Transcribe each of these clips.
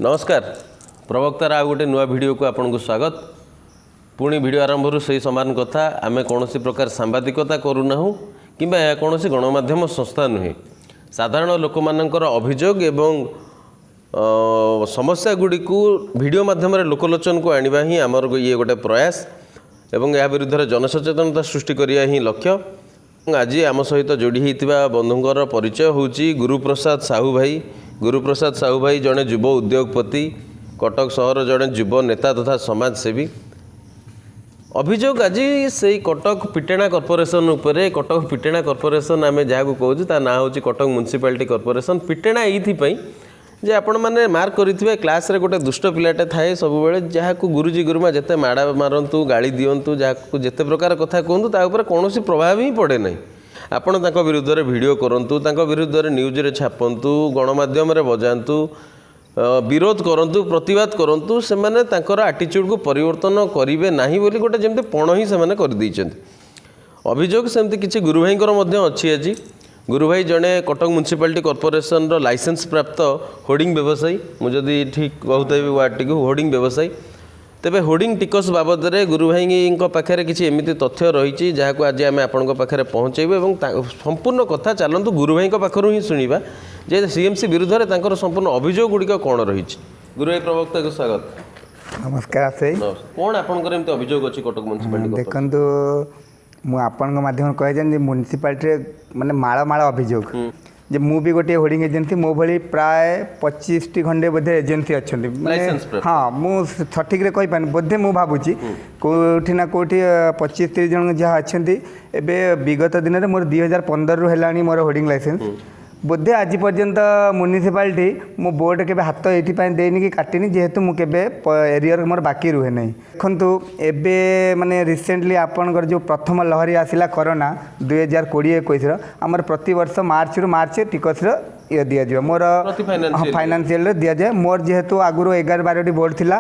ନମସ୍କାର। ପ୍ରବକ୍ତାର ଆଉ ଗୋଟେ ନୂଆ ଭିଡ଼ିଓକୁ ଆପଣଙ୍କୁ ସ୍ୱାଗତ। ପୁଣି ଭିଡ଼ିଓ ଆରମ୍ଭରୁ ସେଇ ସମାନ କଥା, ଆମେ କୌଣସି ପ୍ରକାର ସାମ୍ବାଦିକତା କରୁନାହୁଁ କିମ୍ବା ଏହା କୌଣସି ଗଣମାଧ୍ୟମ ସଂସ୍ଥା ନୁହେଁ। ସାଧାରଣ ଲୋକମାନଙ୍କର ଅଭିଯୋଗ ଏବଂ ସମସ୍ୟା ଗୁଡ଼ିକୁ ଭିଡ଼ିଓ ମାଧ୍ୟମରେ ଲୋକଲୋଚନକୁ ଆଣିବା ହିଁ ଆମର ଇଏ ଗୋଟେ ପ୍ରୟାସ ଏବଂ ଏହା ବିରୁଦ୍ଧରେ ଜନସଚେତନତା ସୃଷ୍ଟି କରିବା ହିଁ ଲକ୍ଷ୍ୟ। ଆଜି ଆମ ସହିତ ଯୋଡ଼ି ହୋଇଥିବା ବନ୍ଧୁଙ୍କର ପରିଚୟ ହେଉଛି ଗୁରୁପ୍ରସାଦ ସାହୁ ଭାଇ। ଗୁରୁପ୍ରସାଦ ସାହୁ ଭାଇ ଜଣେ ଯୁବ ଉଦ୍ୟୋଗପତି, କଟକ ସହର ଜଣେ ଯୁବ ନେତା ତଥା ସମାଜସେବୀ। ଅଭିଯୋଗ ଆଜି ସେଇ କଟକ ପିଟେଣା କର୍ପୋରେସନ ଉପରେ। କଟକ ପିଟେଣା କର୍ପୋରେସନ ଆମେ ଯାହାକୁ କହୁଛୁ, ତା ନାଁ ହେଉଛି କଟକ ମ୍ୟୁନିସିପାଲିଟି କର୍ପୋରେସନ। ପିଟେଣା ଏଇଥିପାଇଁ ଯେ ଆପଣମାନେ ମାର୍କ କରିଥିବେ, କ୍ଲାସ୍ରେ ଗୋଟେ ଦୁଷ୍ଟ ପିଲାଟେ ଥାଏ ସବୁବେଳେ, ଯାହାକୁ ଗୁରୁଜୀ ଗୁରୁମା ଯେତେ ମାଡ଼ ମାରନ୍ତୁ, ଗାଳି ଦିଅନ୍ତୁ, ଯାହାକୁ ଯେତେ ପ୍ରକାର କଥା କୁହନ୍ତୁ, ତା ଉପରେ କୌଣସି ପ୍ରଭାବ ହିଁ ପଡ଼େ ନାହିଁ। ଆପଣ ତାଙ୍କ ବିରୁଦ୍ଧରେ ଭିଡ଼ିଓ କରନ୍ତୁ, ତାଙ୍କ ବିରୁଦ୍ଧରେ ନ୍ୟୁଜ୍ରେ ଛାପନ୍ତୁ, ଗଣମାଧ୍ୟମରେ ବଜାନ୍ତୁ, ବିରୋଧ କରନ୍ତୁ, ପ୍ରତିବାଦ କରନ୍ତୁ, ସେମାନେ ତାଙ୍କର ଆଟିଚ୍ୟୁଡ଼କୁ ପରିବର୍ତ୍ତନ କରିବେ ନାହିଁ ବୋଲି ଗୋଟେ ଯେମିତି ପଣ ହିଁ ସେମାନେ କରିଦେଇଛନ୍ତି। ଅଭିଯୋଗ ସେମିତି କିଛି ଗୁରୁଭାଇଙ୍କର ମଧ୍ୟ ଅଛି। ଆଜି ଗୁରୁଭାଇ ଜଣେ କଟକ ମ୍ୟୁନିସିପାଲିଟି କର୍ପୋରେସନର ଲାଇସେନ୍ସ ପ୍ରାପ୍ତ ହୋର୍ଡ଼ିଂ ବ୍ୟବସାୟୀ। ମୁଁ ଯଦି ଠିକ୍ କହୁଥିବି ୱାର୍ଡ଼ଟିକୁ, ହୋର୍ଡ଼ିଂ ବ୍ୟବସାୟୀ। ତେବେ ହୋର୍ଡ଼ିଂ ଟିକସ ବାବଦରେ ଗୁରୁଭାଇଙ୍କ ପାଖରେ କିଛି ଏମିତି ତଥ୍ୟ ରହିଛି, ଯାହାକୁ ଆଜି ଆମେ ଆପଣଙ୍କ ପାଖରେ ପହଞ୍ଚାଇବୁ ଏବଂ ସମ୍ପୂର୍ଣ୍ଣ କଥା ଚାଲନ୍ତୁ ଗୁରୁଭାଇଙ୍କ ପାଖରୁ ହିଁ ଶୁଣିବା ଯେ ସିଏମ୍ସି ବିରୁଦ୍ଧରେ ତାଙ୍କର ସମ୍ପୂର୍ଣ୍ଣ ଅଭିଯୋଗ ଗୁଡ଼ିକ କ'ଣ ରହିଛି। ଗୁରୁଭାଇ, ପ୍ରବକ୍ତାକୁ ସ୍ୱାଗତ। ନମସ୍କାର ଆଶେଇ। ନମସ୍କାର। କ'ଣ ଆପଣଙ୍କର ଏମିତି ଅଭିଯୋଗ ଅଛି କଟକ ମ୍ୟୁନିସିପାଲିଟି କର୍ପୋରେସନ? ଦେଖନ୍ତୁ, ମୁଁ ଆପଣଙ୍କ ମାଧ୍ୟମରେ କହେ ଯେ ମ୍ୟୁନିସିପାଲିଟିରେ ମାନେ ମାଳ ମାଳ ଅଭିଯୋଗ ଯେ ମୁଁ ବି ଗୋଟିଏ ହୋର୍ଡ଼ିଂ ଏଜେନ୍ସି, ମୋ ଭଳି ପ୍ରାୟ 25ଟି ଖଣ୍ଡେ ବୋଧେ ଏଜେନ୍ସି ଅଛନ୍ତି ମାନେ ଲାଇସେନ୍ସ ପ୍ରାପ୍ତ। ହଁ, ମୁଁ ସଠିକରେ କହିପାରିନି, ବୋଧେ ମୁଁ ଭାବୁଛି କେଉଁଠି ନା କେଉଁଠି 25-30 ଜଣ ଯାହା ଅଛନ୍ତି। ଏବେ ବିଗତ ଦିନରେ ମୋର 2015ରୁ ହେଲାଣି ମୋର ହୋର୍ଡ଼ିଂ ଲାଇସେନ୍ସ। ବୋଧେ ଆଜି ପର୍ଯ୍ୟନ୍ତ ମ୍ୟୁନିସିପାଲିଟି ମୋ ବୋର୍ଡ଼ କେବେ ହାତ ଏଇଥିପାଇଁ ଦେଇନି କି କାଟିନି, ଯେହେତୁ ମୁଁ କେବେ ଏରିୟର ମୋର ବାକି ରୁହେ ନାହିଁ। ଦେଖନ୍ତୁ, ଏବେ ମାନେ ରିସେଣ୍ଟଲି ଆପଣଙ୍କର ଯେଉଁ ପ୍ରଥମ ଲହରୀ ଆସିଲା କରୋନା 2020-21ର, ଆମର ପ୍ରତିବର୍ଷ ମାର୍ଚ୍ଚରୁ ମାର୍ଚ୍ଚ ଟିକସର ଇଏ ଦିଆଯିବ ମୋର। ପ୍ରତି financial ହଁ, ଫାଇନାନ୍ସିଆଲରେ ଦିଆଯାଏ। ମୋର ଯେହେତୁ ଆଗରୁ 11-12ଟି ବୋର୍ଡ଼ ଥିଲା,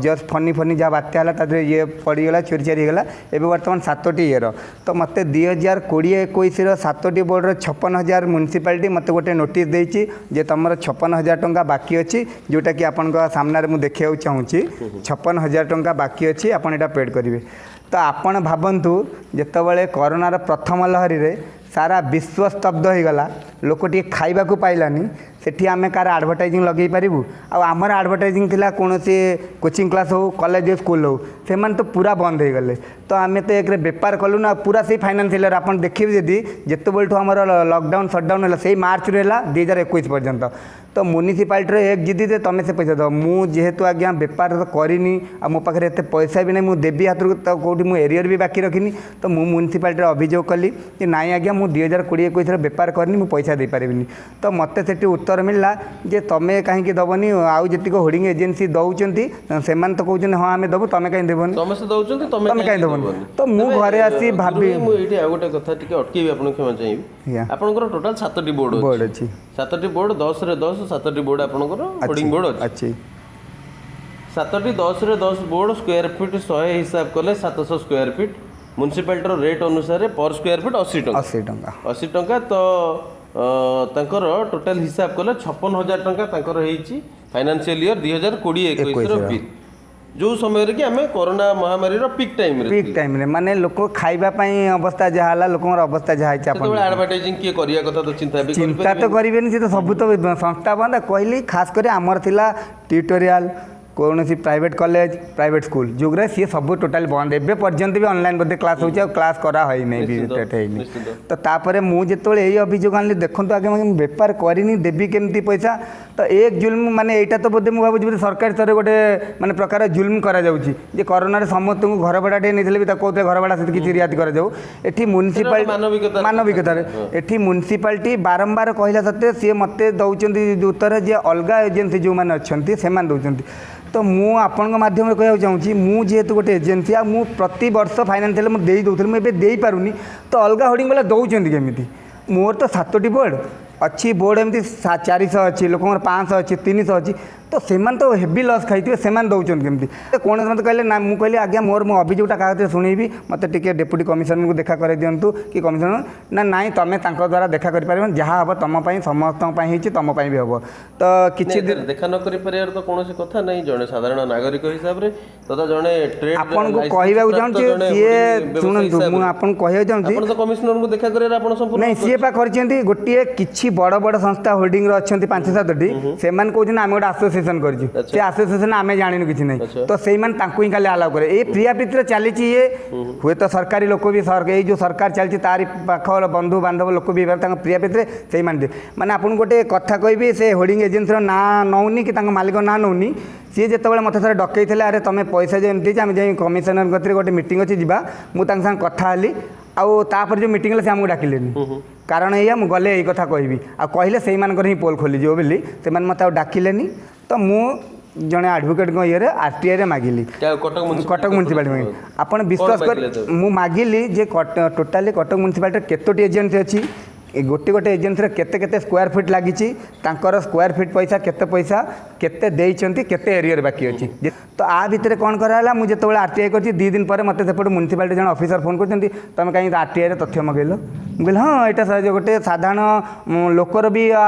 ଜଷ୍ଟ ଫନି ଫନି ଯାହା ବାତ୍ୟା ହେଲା, ତା ଦେହରେ ଇଏ ପଡ଼ିଗଲା, ଚୋରି ଚାରି ହେଇଗଲା। ଏବେ ବର୍ତ୍ତମାନ ସାତୋଟି ଇଏର ତ ମୋତେ 2020-21ର ସାତୋଟି ବୋର୍ଡ଼ର 56,000 ମ୍ୟୁନିସିପାଲିଟି ମୋତେ ଗୋଟେ ନୋଟିସ୍ ଦେଇଛି ଯେ ତୁମର 56,000 ଟଙ୍କା ବାକି ଅଛି, ଯେଉଁଟାକି ଆପଣଙ୍କ ସାମ୍ନାରେ ମୁଁ ଦେଖିବାକୁ ଚାହୁଁଛି। 56,000 ଟଙ୍କା ବାକି ଅଛି, ଆପଣ ଏଇଟା ପେଡ଼୍ କରିବେ। ତ ଆପଣ ଭାବନ୍ତୁ, ଯେତେବେଳେ କରୋନାର ପ୍ରଥମ ଲହରୀରେ ସାରା ବିଶ୍ୱ ସ୍ତବ୍ଧ ହୋଇଗଲା, ଲୋକ ଟିକେ ଖାଇବାକୁ ପାଇଲାନି, ସେଠି ଆମେ କାହାର ଆଡ଼ଭର୍ଟାଇଜିଂ ଲଗେଇ ପାରିବୁ? ଆଉ ଆମର ଆଡ଼ଭର୍ଟାଇଜିଂ ଥିଲା କୌଣସି କୋଚିଂ କ୍ଲାସ୍ ହେଉ, କଲେଜ, ସ୍କୁଲ ହେଉ, ସେମାନେ ତ ପୁରା ବନ୍ଦ ହେଇଗଲେ। ତ ଆମେ ତ ଏକରେ ବେପାର କଲୁ ନା, ପୁରା ସେଇ ଫାଇନାନ୍ସିଆଲ ଇୟର ଆପଣ ଦେଖିବେ ଯଦି, ଯେତେବେଳଠୁ ଆମର ଲକଡାଉନ୍ ସଟ୍ଡାଉନ୍ ହେଲା, ସେଇ ମାର୍ଚ୍ଚରୁ ହେଲା 2021 ପର୍ଯ୍ୟନ୍ତ। ତ ମ୍ୟୁନିସିପାଲିଟିର ଏକ ଜିଦି ଯେ ତୁମେ ସେ ପଇସା ଦେବ। ମୁଁ ଯେହେତୁ ଆଜ୍ଞା ବେପାର ତ କରିନି ଆଉ ମୋ ପାଖରେ ଏତେ ପଇସା ବି ନାହିଁ, ମୁଁ ଦେବି ହାତରୁ ତ କେଉଁଠି, ମୁଁ ଏରିୟର ବି ବାକି ରଖିନି। ତ ମୁଁ ମ୍ୟୁନିସିପାଲିଟିରେ ଅଭିଯୋଗ କଲି ଯେ ନାଇଁ ଆଜ୍ଞା, ମୁଁ 2020-21ରେ ବେପାର କରିନି, ମୁଁ ପଇସା ଦେଇପାରିବିନି। ତ ମୋତେ ସେଠି ଉତ୍ତର ମିଳିଲା ଯେ ତୁମେ କାହିଁକି ଦେବନି? ଆଉ ଯେତିକି ହୋର୍ଡ଼ିଂ ଏଜେନ୍ସି ଦେଉଛନ୍ତି, ସେମାନେ ତ କହୁଛନ୍ତି ହଁ ଆମେ ଦେବୁ, ତୁମେ କାହିଁ ଦେବନି? ସମସ୍ତେ ଦଉଛନ୍ତି, ତମେ ତମେ କାହିଁ ଦବନି? ତ ମୁଁ ତେବେ, ଘରେ ଆସି ଭାବି ଗୁରୁଭାଇ, ମୁଁ ଏଇଠି ଆଉ ଗୋଟେ କଥା ଟିକେ ଅଟକେଇବି, ଆପଣଙ୍କୁ କ୍ଷମା ଚାହିଁବି। ଆପଣଙ୍କର ଟୋଟାଲ ସାତଟି ବୋର୍ଡ ବୋର୍ଡ଼ ଅଛି। ଅଛି। ସାତଟି ବୋର୍ଡ, 10ରେ 10, ସାତଟି ବୋର୍ଡ ଆପଣଙ୍କର ହୋର୍ଡିଂ ବୋର୍ଡ ଅଛି। ଅଛି। ସାତଟି 10ରେ 10 ବୋର୍ଡ, ସ୍କୋୟାର ଫିଟ୍ 100 ହିସାବ କଲେ 700 ସ୍କୋୟାର ଫିଟ୍। ମ୍ୟୁନିସିପାଲିଟିର ରେଟ୍ ଅନୁସାରେ ପର ସ୍କୋୟାର ଫିଟ୍ 80 ଟଙ୍କା। 80 ଟଙ୍କା। 80 ଟଙ୍କା। ତ ତାଙ୍କର ଟୋଟାଲ ହିସାବ କଲେ 56,000 ଟଙ୍କା ତାଙ୍କର ହେଇଛି ଫାଇନାନ୍ସିଆଲ ଇୟର 2020-21ର 21ର। ବିଲ୍, ଯେଉଁ ସମୟରେ କି ଆମେ କରୋନା ମହାମାରୀର ପିକ୍ ଟାଇମ୍ରେ। ପିକ୍ ଟାଇମ୍ରେ, ମାନେ ଲୋକ ଖାଇବା ପାଇଁ ଅବସ୍ଥା ଯାହା ହେଲା, ଲୋକଙ୍କର ଅବସ୍ଥା ଯାହା ହେଇଛି, ଆପଣ ସେତେବେଳେ ଆଡଭର୍ଟାଇଜିଂ କିଏ କରିବା କଥା ତ ଚିନ୍ତା ବି ଚିନ୍ତା ତ କରିପାରିବେନି। କରିବେନି। ସେ ତ ସବୁ ତ ସଂସ୍ଥା ବନ୍ଦ କହିଲି। ଖାସ କରି ଆମର ଥିଲା ଟ୍ୟୁଟୋରିଆଲ, କୌଣସି ପ୍ରାଇଭେଟ୍ କଲେଜ, ପ୍ରାଇଭେଟ୍ ସ୍କୁଲ, ଯେଉଁଗୁଡ଼ା ସିଏ ସବୁ ଟୋଟାଲି ବନ୍ଦ। ଏବେ ପର୍ଯ୍ୟନ୍ତ ବି ଅନଲାଇନ୍ ବୋଧେ କ୍ଲାସ୍ ହେଉଛି, ଆଉ କ୍ଲାସ୍ କରା ହୋଇନାହିଁ ବି, ହେଇନି। ତ ତାପରେ ମୁଁ ଯେତେବେଳେ ଏଇ ଅଭିଯୋଗ ଆଣିଲି, ଦେଖନ୍ତୁ ଆଜ୍ଞା, ମୁଁ ବେପାର କରିନି, ଦେବି କେମିତି ପଇସା? ତ ଏକ ଜୁଲମ, ମାନେ ଏଇଟା ତ ବୋଧେ ମୁଁ ଭାବୁଛି ବୋଧେ ସରକାରୀ ସ୍ତରରେ ଗୋଟେ ମାନେ ପ୍ରକାର ଜୁଲମ କରାଯାଉଛି ଯେ କରୋନାରେ ସମସ୍ତଙ୍କୁ ଘର ଭଡ଼ା ଟିକେ ନେଇଥିଲେ ବି ତାକୁ କହୁଥିଲେ ଘର ଭଡ଼ା ସେଠି କିଛି ରିହାତି କରାଯାଉ। ଏଠି ମ୍ୟୁନିସିପାଲିଟି ମାନବିକତାର କଥା। ମାନବିକତାରେ ଏଠି ମ୍ୟୁନିସିପାଲିଟି ବାରମ୍ବାର କହିଲା ସତ୍ତ୍ୱେ ସିଏ ମୋତେ ଦେଉଛନ୍ତି ଉତ୍ତର ଯେ ଅଲଗା ଏଜେନ୍ସି ଯେଉଁମାନେ ଅଛନ୍ତି, ସେମାନେ ଦେଉଛନ୍ତି। ତ ମୁଁ ଆପଣଙ୍କ ମାଧ୍ୟମରେ କହିବାକୁ ଚାହୁଁଛି, ମୁଁ ଯେହେତୁ ଗୋଟେ ଏଜେନ୍ସି ଆଉ ମୁଁ ପ୍ରତିବର୍ଷ ଫାଇନାନ୍ସିଆଲ ମୁଁ ଦେଇ ଦେଉଥିଲି, ମୁଁ ଏବେ ଦେଇପାରୁନି। ତ ଅଲଗା ହୋର୍ଡ଼ିଂ ବାଲା ଦେଉଛନ୍ତି କେମିତି? ମୋର ତ ସାତୋଟି ବୋର୍ଡ଼, ଅଛି ବୋର୍ଡ଼ ଏମିତି 400 ଅଛି, ଲୋକଙ୍କର 500 ଅଛି, 300 ଅଛି। ତ ସେମାନେ ତ ହେଭି ଲସ୍ ଖାଇଥିବେ, ସେମାନେ ଦେଉଛନ୍ତି କେମିତି? କୌଣସି ମୋତେ କହିଲେ ନା। ମୁଁ କହିଲି, ଆଜ୍ଞା, ମୋର ମୁଁ ଅଭିଯୋଗଟା କାହା କତିରେ ଶୁଣେଇବି? ମୋତେ ଟିକେ ଡେପୁଟି କମିଶନରଙ୍କୁ ଦେଖା କରାଇ ଦିଅନ୍ତୁ କି କମିଶନର। ନା, ନାଇଁ, ତମେ ତାଙ୍କ ଦ୍ୱାରା ଦେଖା କରିପାରିବନି। ଯାହା ହେବ ତମ ପାଇଁ, ସମସ୍ତଙ୍କ ପାଇଁ ହେଇଛି, ତମ ପାଇଁ ବି ହେବ। ତ କିଛି ଦିନ ନାଇଁ, ଦେଖା ନ କରିପାରିବାର ତ କୌଣସି କଥା ନାହିଁ। ଜଣେ ସାଧାରଣ ନାଗରିକ ହିସାବରେ ତଥା ଜଣେ ଟ୍ରେଡ୍ ଆପଣଙ୍କୁ କହିବାକୁ ଚାହୁଁଛି, ସିଏ ଶୁଣନ୍ତୁ, ମୁଁ ଆପଣଙ୍କୁ କହିବାକୁ ଚାହୁଁଛି, ଆପଣ ତ କମିଶନରଙ୍କୁ ଦେଖା କରିବାର ଆପଣ ସମ୍ପୂର୍ଣ୍ଣ ନାଇଁ, ସିଏ ପା କରିଛନ୍ତି ଗୋଟିଏ। କିଛି ବଡ଼ ବଡ଼ ସଂସ୍ଥା ହୋଲ୍ଡିଂର ଅଛନ୍ତି ପାଞ୍ଚ ସାତଟି, ସେମାନେ କହୁଛନ୍ତି ଆମେ ଗୋଟେ ଆସୋସିଏସନ୍ କରିଛୁ। ସେ ଆସୋସିଏସନ୍ ଆମେ ଜାଣିନୁ କିଛି ନାହିଁ। ତ ସେଇମାନେ ତାଙ୍କୁ ହିଁ ଖାଲି ଆଲାଉ କରେ। ଏଇ ପ୍ରିୟାପ୍ରୀତିରେ ଚାଲିଛି ଇଏ। ହୁଏତ ସରକାରୀ ଲୋକ ବି, ଏଇ ଯେଉଁ ସରକାର ଚାଲିଛି ତାରି ପାଖ ବନ୍ଧୁ ବାନ୍ଧବ ଲୋକ ବି ତାଙ୍କ ପ୍ରିୟାପ୍ରୀତିରେ ସେଇମାନେ ମାନେ ଆପଣଙ୍କୁ ଗୋଟେ କଥା କହିବି, ସେ ହୋର୍ଡିଂ ଏଜେନ୍ସିର ନାଁ ନେଉନି କି ତାଙ୍କ ମାଲିକ ନାଁ ନେଉନି। ସିଏ ଯେତେବେଳେ ମୋତେ ଥରେ ଡକେଇଥିଲେ, ଆରେ ତମେ ପଇସା ଯେ ଏମିତି ହେଇଛି, ଆମେ ଯାଇ କମିଶନର କତିରେ ଗୋଟେ ମିଟିଂ ଅଛି ଯିବା। ମୁଁ ତାଙ୍କ ସାଙ୍ଗେ କଥା ହେଲି। ଆଉ ତାପରେ ଯେଉଁ ମିଟିଂ ହେଲା, ସେ ଆମକୁ ଡାକିଲେନି। କାରଣ ଏଇଆ, ମୁଁ ଗଲେ ଏଇ କଥା କହିବି ଆଉ କହିଲେ ସେଇମାନଙ୍କର ହିଁ ପୋଲ୍ ଖୋଲିଯିବ ବୋଲି ସେମାନେ ମୋତେ ଆଉ ଡାକିଲେନି। ତ ମୁଁ ଜଣେ ଆଡ଼ଭୋକେଟ୍ଙ୍କ ଇଏରେ ଆର୍ଟିଆଇରେ ମାଗିଲି। କଟକ କଟକ ମ୍ୟୁନିସିପାଲିଟି ମାଗିଲି। ଆପଣ ବିଶ୍ୱାସ କରି ମାଗିଲେ ତ? ମୁଁ ମାଗିଲି ଯେ ଟୋଟାଲି କଟକ ମ୍ୟୁନିସିପାଲିଟିରେ କେତୋଟି ଏଜେନ୍ସି ଅଛି, ଏ ଗୋଟେ ଗୋଟେ ଏଜେନ୍ସିରେ କେତେ କେତେ ସ୍କୋୟାର ଫିଟ୍ ଲାଗିଛି, ତାଙ୍କର ସ୍କୋୟାର ଫିଟ୍ ପଇସା କେତେ, ପଇସା କେତେ ଦେଇଛନ୍ତି, କେତେ ଏରିଆରେ ବାକି ଅଛି। ତ ଆ ଭିତରେ କ'ଣ କରାହେଲା? ମୁଁ ଯେତେବେଳେ ଆର୍ଟିଆଇ କରିଛି, 2 ଦିନ ପରେ ମୋତେ ସେପଟୁ ମ୍ୟୁନିସିପାଲିଟି ଜଣେ ଅଫିସର ଫୋନ୍ କରୁଛନ୍ତି, ତୁମେ କାହିଁକି ଆର୍ଟିଆଇରେ ତଥ୍ୟ ମଗେଇଲ? ମୁଁ କହିଲି, ହଁ, ଏଇଟା ସହଜ, ଗୋଟେ ସାଧାରଣ ଲୋକର ବି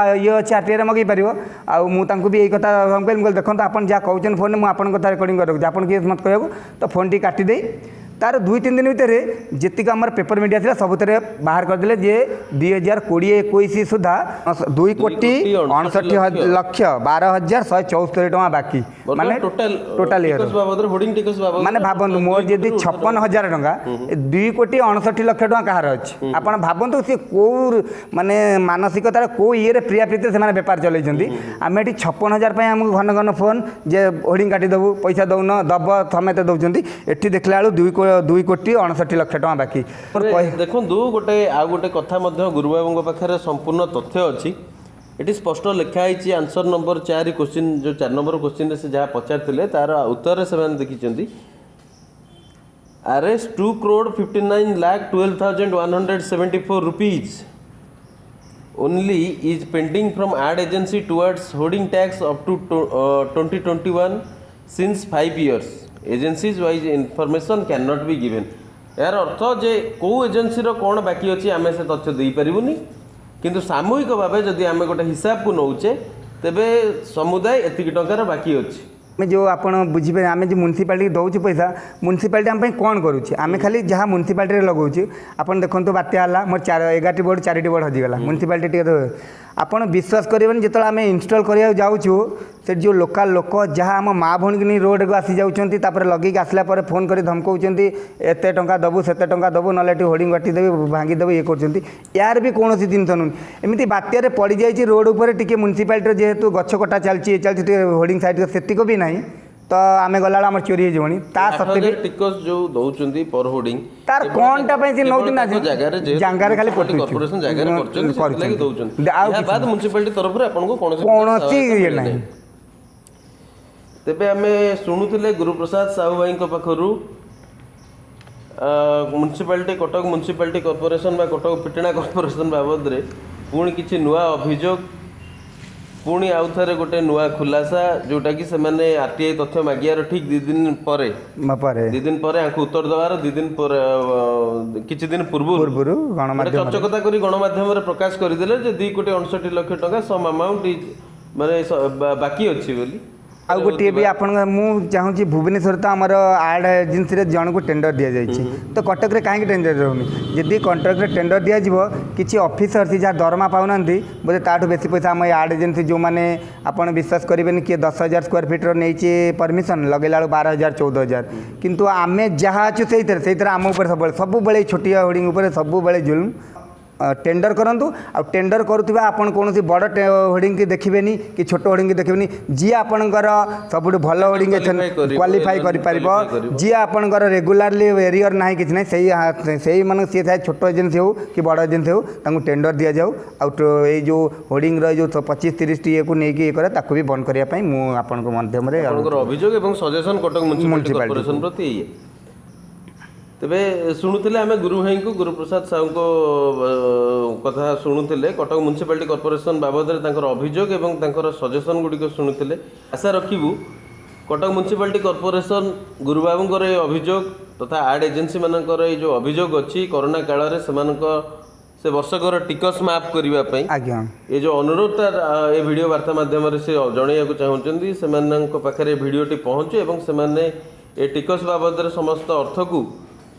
ଇଏ ଅଛି, ଆର୍ଟିଆଇରେ ମଗେଇ ପାରିବ। ଆଉ ମୁଁ ତାଙ୍କୁ ବି ଏଇ କଥା କହିଲି। ମୁଁ କହିଲି, ଦେଖନ୍ତୁ, ଆପଣ ଯାହା କହୁଛନ୍ତି ଫୋନ୍ରେ, ମୁଁ ଆପଣଙ୍କ କଥା ରେକର୍ଡ଼ିଂ କରି ରଖୁଛି, ଆପଣ କିଏ ମୋତେ କହିବାକୁ? ତ ଫୋନ୍ଟି କାଟିଦେଇ ତାର 2-3 ଦିନ ଭିତରେ ଯେତିକି ଆମର ପେପର ମିଡ଼ିଆ ଥିଲା, ସବୁଥିରେ ବାହାର କରିଦେଲେ ଯେ 2020-21 ସୁଦ୍ଧା 2 କୋଟି 59 ଲକ୍ଷ 12 ହଜାର 174 ଟଙ୍କା ବାକି। ମାନେ ଟୋଟାଲ ଟୋଟାଲ ଇଏର ଟିକସ ବାବଦରେ, ହୋର୍ଡିଂ ଟିକସ ବାବଦରେ। ମାନେ ଭାବନ୍ତୁ, ମୋର ଯଦି 56 ହଜାର ଟଙ୍କା, ଏ 2 କୋଟି 59 ଲକ୍ଷ ଟଙ୍କା କାହାର ଅଛି? ଆପଣ ଭାବନ୍ତୁ, ସେ କେଉଁ ମାନେ ମାନସିକତାର, କେଉଁ ଇଏରେ, ପ୍ରିୟାପ୍ରୀତିରେ ସେମାନେ ବେପାର ଚଲେଇଛନ୍ତି। ଆମେ ଏଠି 56 ହଜାର ପାଇଁ ଆମକୁ ଘନ ଘନ ଫୋନ୍ ଯେ ହୋର୍ଡିଂ କାଟିଦେବୁ, ପଇସା ଦଉନ, ଦବ, ସମସ୍ତେ ଦେଉଛନ୍ତି। ଏଠି ଦେଖିଲା ବେଳକୁ 2 କୋଟି 59 ଲକ୍ଷ ଟଙ୍କା ବାକି। ମୋର ଦେଖନ୍ତୁ, ଗୋଟେ ଆଉ ଗୋଟେ କଥା ମଧ୍ୟ, ଗୁରୁବାବୁଙ୍କ ପାଖରେ ସମ୍ପୂର୍ଣ୍ଣ ତଥ୍ୟ ଅଛି। ଏଠି ସ୍ପଷ୍ଟ ଲେଖା ହେଇଛି ଆନ୍ସର ନମ୍ବର 4 କୋଶ୍ଚିନ୍, ଯେଉଁ 4 ନମ୍ବର କୋଶ୍ଚିନ୍ରେ ସେ ଯାହା ପଚାରିଥିଲେ ତାର ଉତ୍ତରରେ ସେମାନେ ଦେଖିଛନ୍ତି Rs 2 crore 59 lakh 12,174 rupees only is pending from ad agency towards hoarding tax up to 2021 since 5 years. Agencies wise information cannot be given. ଏହାର ଅର୍ଥ ଯେ କେଉଁ ଏଜେନ୍ସିର କ'ଣ ବାକି ଅଛି ଆମେ ସେ ତଥ୍ୟ ଦେଇପାରିବୁନି, କିନ୍ତୁ ସାମୂହିକ ଭାବେ ଯଦି ଆମେ ଗୋଟେ ହିସାବକୁ ନେଉଛେ, ତେବେ ସମୁଦାୟ ଏତିକି ଟଙ୍କାର ବାକି ଅଛି। ଆମେ ଯେଉଁ ଆପଣ ବୁଝିପାରିବେ, ଆମେ ଯେଉଁ ମ୍ୟୁନିସିପାଲିଟି ଦେଉଛୁ ପଇସା, ମ୍ୟୁନିସିପାଲିଟି ଆମ ପାଇଁ କ'ଣ କରୁଛି? ଆମେ ଖାଲି ଯାହା ମ୍ୟୁନିସିପାଲିଟିରେ ଲଗାଉଛୁ। ଆପଣ ଦେଖନ୍ତୁ, ବାତ୍ୟା ହେଲା, ମୋର ଚାର 11ଟି ବୋର୍ଡ଼, ଚାରିଟି ବୋର୍ଡ଼ ହଜିଗଲା। ମ୍ୟୁନିସିପାଲିଟି ଟିକେ ଆପଣ ବିଶ୍ୱାସ କରିବେନି, ଯେତେବେଳେ ଆମେ ଇନଷ୍ଟଲ୍ କରିବାକୁ ଯାଉଛୁ, ସେଠି ଯେଉଁ ଲୋକାଲ୍ ଲୋକ ଯାହା ଆମ ମା ଭଉଣୀକି ନେଇ ରୋଡ଼କୁ ଆସି ଯାଉଛନ୍ତି। ତାପରେ ଲଗେଇକି ଆସିଲା ପରେ ଫୋନ୍ କରି ଧମକଉଛନ୍ତି, ଏତେ ଟଙ୍କା ଦେବୁ, ସେତେ ଟଙ୍କା ଦେବୁ, ନହେଲେ ଏଠି ହୋର୍ଡ଼ିଂ କାଟିଦେବି, ଭାଙ୍ଗିଦେବୁ, ଇଏ କରୁଛନ୍ତି। ୟାର ବି କୌଣସି ଜିନିଷ ନୁହେଁ। ଏମିତି ବାତ୍ୟାରେ ପଡ଼ିଯାଇଛି ରୋଡ଼ ଉପରେ ଟିକେ, ମ୍ୟୁନିସିପାଲିଟିର ଯେହେତୁ ଗଛ କଟା ଚାଲିଛି, ଇଏ ଚାଲିଛି, ଟିକେ ହୋର୍ଡ଼ିଂ ସାଇଡ଼୍ ସେତିକ ବି ନାହିଁ। ତ ଆମେ ଗଲାବେଳେ ଆମର ଚୋରି ହେଇଯିବଣି, ତା ସତ୍ତ୍ୱେ ବି 8,000 ଟିକସ ଯୋଉ ଦଉଛନ୍ତି ପର ହୋର୍ଡିଂ, ତାର କ'ଣଟା ପାଇଁ ସେ ନେଉଛନ୍ତି ନା? ଜାଗାରେ ଯେହେତୁ ଜାଗାରେ ଖାଲି ମ୍ୟୁନିସିପାଲିଟି କର୍ପୋରେସନ ଜାଗାରେ କରୁଛନ୍ତି, ସେଥିଲାଗି କରୁଛନ୍ତି। ଦଉଛନ୍ତି। ଆଉ ଏହା କିଛି ବାଦ ମ୍ୟୁନିସିପାଲିଟି ତରଫରୁ ଆପଣଙ୍କୁ କୌଣସି କୌଣସି ସହାୟତା ଇଏ ମିଳେ ନାହିଁ। ତେବେ ଆମେ ଶୁଣୁଥିଲେ ଗୁରୁପ୍ରସାଦ ସାହୁ ଭାଇଙ୍କ ପାଖରୁ ମ୍ୟୁନିସିପାଲିଟି, କଟକ ମ୍ୟୁନିସିପାଲିଟି କର୍ପୋରେସନ ବା କଟକ ପିଟଣା କର୍ପୋରେସନ ବାବଦରେ ପୁଣି କିଛି ନୂଆ ଅଭିଯୋଗ, ପୁଣି ଆଉ ଥରେ ଗୋଟେ ନୂଆ ଖୁଲାସା, ଯେଉଁଟାକି ସେମାନେ ଆର୍ଟିଆଇ ତଥ୍ୟ ମାଗିବାର ଠିକ୍ 2 ଦିନ ପରେ ପରେ 2 ଦିନ ପରେ, ଆଙ୍କୁ ଉତ୍ତର ଦେବାର 2 ଦିନ ପରେ, କିଛି ଦିନ ପୂର୍ବରୁ ପୂର୍ବରୁ ଗୋଟେ ଗଣମାଧ୍ୟମରେ ଚଞ୍ଚକତା କରି ଗଣମାଧ୍ୟମରେ ପ୍ରକାଶ କରିଦେଲେ ଯେ 2 କୋଟି 59 ଲକ୍ଷ ଟଙ୍କା ସମ୍ ଆମାଉଣ୍ଟ is ମାନେ ବାକି ଅଛି ବୋଲି। ଆଉ ଗୋଟିଏ ବି ଆପଣଙ୍କ ମୁଁ ଚାହୁଁଛି, ଭୁବନେଶ୍ୱର ତ ଆମର ଆଡ୍ ଏଜେନ୍ସିରେ ଜଣକୁ ଟେଣ୍ଡର ଦିଆଯାଇଛି, ତ କଟକରେ କାହିଁକି ଟେଣ୍ଡର ରହୁନି? ଯଦି କଟକରେ ଟେଣ୍ଡର ଦିଆଯିବ, କିଛି ଅଫିସର ଅଛି ଯାହା ଦରମା ପାଉନାହାନ୍ତି, ବୋଧେ ତାଠୁ ବେଶୀ ପଇସା ଆମ ଏ ଆଡ୍ ଏଜେନ୍ସି ଯେଉଁମାନେ, ଆପଣ ବିଶ୍ୱାସ କରିବେନି, କିଏ 10,000 ସ୍କୋୟାର ଫିଟ୍ର ନେଇଛି ପରମିସନ୍, ଲଗେଇଲା ବେଳକୁ 12,000, 14,000। କିନ୍ତୁ ଆମେ ଯାହା ଅଛୁ ସେଇଥିରେ ସେଇଥିରେ ଆମ ଉପରେ ସବୁବେଳେ ସବୁବେଳେ ଏଇ ଛୋଟିଆ ହୋର୍ଡ଼ିଂ ଉପରେ ସବୁବେଳେ ଜୁଲୁମ। ଟେଣ୍ଡର କରନ୍ତୁ। ଆଉ ଟେଣ୍ଡର କରୁଥିବା ଆପଣ କୌଣସି ବଡ଼ ହୋର୍ଡ଼ିଂକି ଦେଖିବେନି କି ଛୋଟ ହୋର୍ଡ଼ିଂକି ଦେଖିବେନି। ଯିଏ ଆପଣଙ୍କର ସବୁଠୁ ଭଲ ହୋର୍ଡ଼ିଂ Qualify କରିବ, କ୍ୱାଲିଫାଇ କରିପାରିବ, qualify କରିବ। ଯିଏ ଆପଣଙ୍କର ରେଗୁଲାରଲି ଏରିୟର ନାହିଁ, କିଛି ନାହିଁ, ସେଇ ସେଇମାନଙ୍କୁ, ସିଏ ଥାଏ ଛୋଟ ଏଜେନ୍ସି ହେଉ କି ବଡ଼ ଏଜେନ୍ସି ହେଉ, ତାଙ୍କୁ ଟେଣ୍ଡର ଦିଆଯାଉ। ଆଉ ଏଇ ଯେଉଁ ହୋର୍ଡ଼ିଂର ଏଇ ଯେଉଁ 25-30ଟି ଇଏକୁ ନେଇକି ଇଏ କରେ, ତାକୁ ବି ବନ୍ଦ କରିବା ପାଇଁ ମୁଁ ଆପଣଙ୍କ ମାଧ୍ୟମରେ ଆପଣଙ୍କର ଅଭିଯୋଗ ଏବଂ suggestion Cuttack municipality municipality corporation ପ୍ରତି ଇଏ। ତେବେ ତେବେ ଶୁଣୁଥିଲେ ଆମେ ଗୁରୁ ଭାଇଙ୍କୁ, ଗୁରୁପ୍ରସାଦ ସାହୁଙ୍କ କଥା ଶୁଣୁଥିଲେ। କଟକ ମ୍ୟୁନିସିପାଲିଟି କର୍ପୋରେସନ ବାବଦରେ ତାଙ୍କର ଅଭିଯୋଗ ଏବଂ ତାଙ୍କର ସଜେସନ୍ ଗୁଡ଼ିକ ଶୁଣୁଥିଲେ। ଆଶା ରଖିବୁ କଟକ ମ୍ୟୁନିସିପାଲିଟି କର୍ପୋରେସନ ଗୁରୁବାବୁଙ୍କର ଏ ଅଭିଯୋଗ ତଥା ଆଡ୍ ଏଜେନ୍ସିମାନଙ୍କର ଏଇ ଯେଉଁ ଅଭିଯୋଗ ଅଛି, କରୋନା କାଳରେ ସେମାନଙ୍କ ସେ ବର୍ଷକର ଟିକସ ମାଫ କରିବା ପାଇଁ ଏ ଯେଉଁ ଅନୁରୋଧଟା ଏ ଭିଡ଼ିଓ ବାର୍ତ୍ତା ମାଧ୍ୟମରେ ସେ ଜଣାଇବାକୁ ଚାହୁଁଛନ୍ତି, ସେମାନଙ୍କ ପାଖରେ ଏ ଭିଡ଼ିଓଟି ପହଞ୍ଚୁ ଏବଂ ସେମାନେ ଏ ଟିକସ ବାବଦରେ ସମସ୍ତ ଅର୍ଥକୁ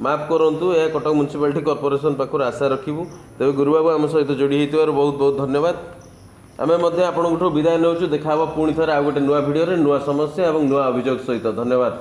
ମାଫ କରନ୍ତୁ। ଏହା କଟକ ମ୍ୟୁନିସିପାଲିଟି କର୍ପୋରେସନ ପାଖରୁ ଆଶା ରଖିବୁ। ତେବେ ଗୁରୁବାବୁ, ଆମ ସହିତ ଯୋଡ଼ି ହୋଇଥିବାରୁ ବହୁତ ବହୁତ ଧନ୍ୟବାଦ। ଆମେ ମଧ୍ୟ ଆପଣଙ୍କଠୁ ବିଦାୟ ନେଉଛୁ। ଦେଖା ହେବ ପୁଣି ଥରେ ଆଉ ଗୋଟେ ନୂଆ ଭିଡ଼ିଓରେ, ନୂଆ ସମସ୍ୟା ଏବଂ ନୂଆ ଅଭିଯୋଗ ସହିତ। ଧନ୍ୟବାଦ।